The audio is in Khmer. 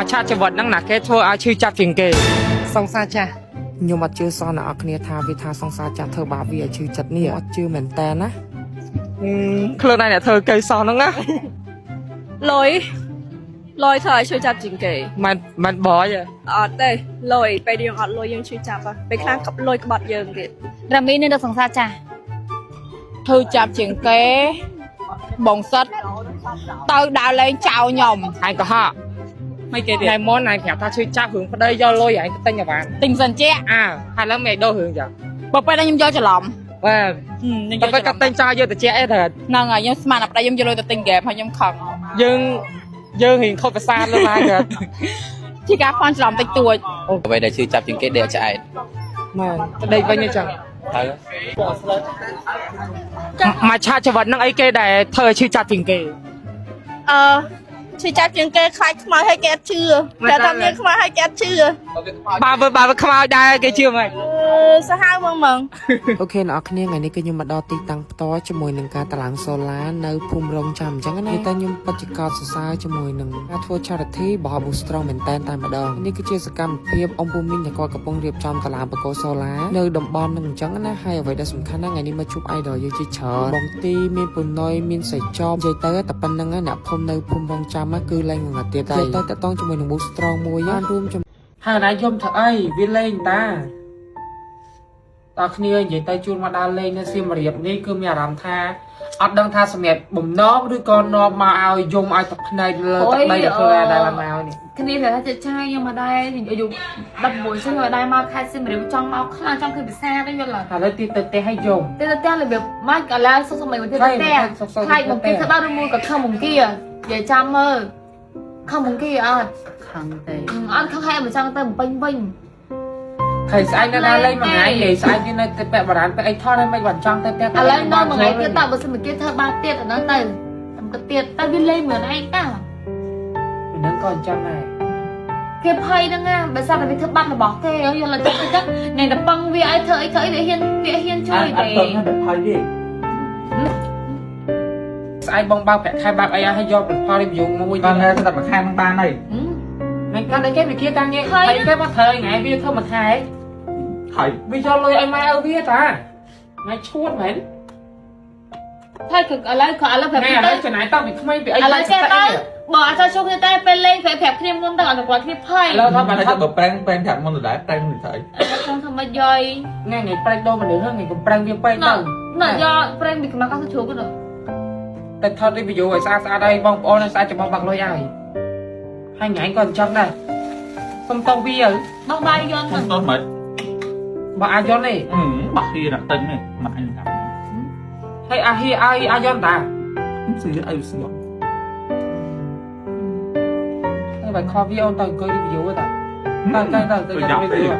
មួយឆាកជីវិតហ្នឹងណាគេធ្វើឲ្យឈឺចាប់ជាងគេ សង្សារចាស់ ខ្ញុំអត់ជឿសោះអ្នកនរគ្នាថាវាថាសង្សារចាស់ធ្វើបាបវាឲ្យឈឺចិត្តនេះអត់ជឿមែនតើណាខ្លួនឯងអ្នកធ្វើកៅសោះហ្នឹងណា លុយលុយធ្វើឲ្យឈឺចាប់ជាងគេ មិនមិនបយ អត់ទេលុយពេលយើងអត់លុយយើងឈឺចាប់ហ៎ពេលខ្លះក៏លុយក្បត់យើងទៀត រ៉ាមីនៅសង្សារចាស់ ធ្វើចាប់ជាងគេបងសិតទៅដើរលេងចោលខ្ញុំ ឯងកុហក មិនគេទៀត ថ្ងៃមុនឯងប្រាប់ថាឈឺចាប់រឿងប្តីយកលុយឯងទៅទិញអីវ៉ាន់ ទិញសិនជា អើហើយឡើងមិនដូររឿងចឹង បើពេលហ្នឹងខ្ញុំយកច្រឡំ បាទ ខ្ញុំ តែពេល យកច្រឡំ គាត់ទិញចោលយកទៅជាអីទៅ ហ្នឹងហើយខ្ញុំស្មានតែប្តីខ្ញុំយកលុយទៅទិញហ្គេមហើយខ្ញុំខឹង យើងយើងរៀងខុសប្រសាទលើឡើងទៅ ជាការផន់ច្រឡំតិចតួច អ្វីដែលឈឺចាប់ជាងគេដេកឆ្អែត មែនទៅដេកវិញអញ្ចឹង ទៅ មួយឆាកជីវិតហ្នឹងអីគេដែលធ្វើឲ្យឈឺចាប់ជាងគេ អឺឈឺចាប់ជាងគេខ្លាចខ្មោចឲ្យគេអត់ជឿតែថាមានខ្មោចឲ្យគេអត់ជឿ បើបើបើខ្មោចដែរគេជឿមិន អឺសាហាវហ្មងហ្មង អូខេអ្នកនរគ្នាថ្ងៃនេះគឺខ្ញុំមកដល់ទីតាំងផ្ទាល់ជាមួយនឹងការតឡើងសូឡានៅភូមិរងចាំអញ្ចឹងណាតែខ្ញុំពិតជាកោតសរសើរជាមួយនឹងការធ្វើ charity របស់ Boost Strong មែនតែនតែម្ដងនេះគឺជាសកម្មភាពអង្គភូមិមីនដែលគាត់កំពុងរៀបចំតឡាបកគោសូឡានៅតំបន់នឹងអញ្ចឹងណាហើយអ្វីដែលសំខាន់ណាស់ថ្ងៃនេះមកជួប idol យើងជាច្រើនបងទីមានពណយមានសៃចមនិយាយទៅតែប៉ុណ្្នឹងអ្នកភូមិនៅភូមិរងចាំគឺឡើងងទៀតហើយទៅតកតងជាមួយនឹង Boost Strong មួយបានរួមហើយណាយំធ្វើអីវាលេងតា តើគ្នានិយាយទៅជួនមកដើរលេងនៅសៀមរាបនេះគឺមានអារម្មណ៍ថាអត់ដឹងថាសម្រាប់បំណងឬក៏នាំមកឲ្យយំឲ្យទឹកភ្នែកលើទឹកដីដែលធ្វើឲ្យដែរបានមកនេះ គ្នាប្រាប់ថាចិត្តឆាយខ្ញុំមកដែរអាយុ16ឆ្នាំមកដែរមកខេត្តសៀមរាបចង់មកខ្លាំងចង់ឃើញភាសាដែរយល់ ឥឡូវទីទៅផ្ទះឲ្យយំ ទេទៅផ្ទះរបៀបមកឥឡូវសុខសម័យមកទៅផ្ទះខ្លាចមកគេធ្វើដល់ឬមួយក៏ខឹងមកគេនិយាយចាំមើលខឹងមកគេអត់ ខឹងទេ អត់ខឹងហើយមិនចង់ទៅពេញវិញ ខៃស្អែកនៅដើរលេងមួយថ្ងៃនិយាយស្អែកគេនៅទៅពាក់បារាណពាក់អីថតហើយមិនបានចង់ទៅផ្ទះ ឥឡូវនៅមួយថ្ងៃទៀតតើបើសិនមកគេធ្វើបាបទៀតអាហ្នឹងទៅខ្ញុំគិតទៀតតែវាលេងមិនឯងតា ហ្នឹងក៏អញ្ចឹងដែរ គេភ័យហ្នឹងណាបើសិនតែវាធ្វើបាបរបស់គេយល់តែទៅថ្ងៃតែពឹងវាឲ្យធ្វើអីធ្វើអីវាហ៊ានវាហ៊ានជួយទេ អត់ពឹងតែភ័យទេ ស្អែកបងបើកប្រាក់ខែបើកអីឲ្យយកផល review មួយ បានតែមួយខែមិនបានហើយ មិនកាន់អីគេវាគេតាំងងាយហើយគេមកត្រូវថ្ងៃវាធ្វើមួយខែ ហើយ វាយកលុយឲ្យម៉ែឲ្យវាតាថ្ងៃឈួតមែន ហើយគឺឥឡូវក៏ឥឡូវប្រាប់ ថ្ងៃឥ គ្នាទៅ ឡូវចំណាយតពីក្មេងពីអី ឥឡូវចេះទៅបើអត់ចោលជួបគ្នាតែពេលលេងប្រាប់ប្រាប់គ្នាមុនទៅអត់ទៅគាត់គ្នាភ័យ ឥឡូវថា តែ បើថា បើប្រេងប្រេងប្រាប់មុនដដែលប្រេងមិនស្អី ចង់ធ្វើម៉េចយយ ថ្ងៃថ្ងៃប្រេងដូរមនុស្សថ្ងៃកុំប្រេងវាពេកទៅ ណ៎យកប្រេងពីកម្មាកោះទៅជ្រូកទៅ តែថត review ឲ្យស្អាតស្អាតឲ្យបងប្អូនឲ្យស្អាតចំបាក់លុយឲ្យហើយថ្ងៃក៏អញ្ចឹងដែរសុំតោះវា បោះបាយយន់ មិនតន់មិន បើអាយ៉នទេ បាក់ហ៊ានទិញនេះមកអញតាម ហើយអាហ៊ីឲ្យអាយ៉នតា ស៊ីអីស៊ី ហើយបើខវាអូនទៅអង្គុយ review តាទៅទៅទៅទៅ review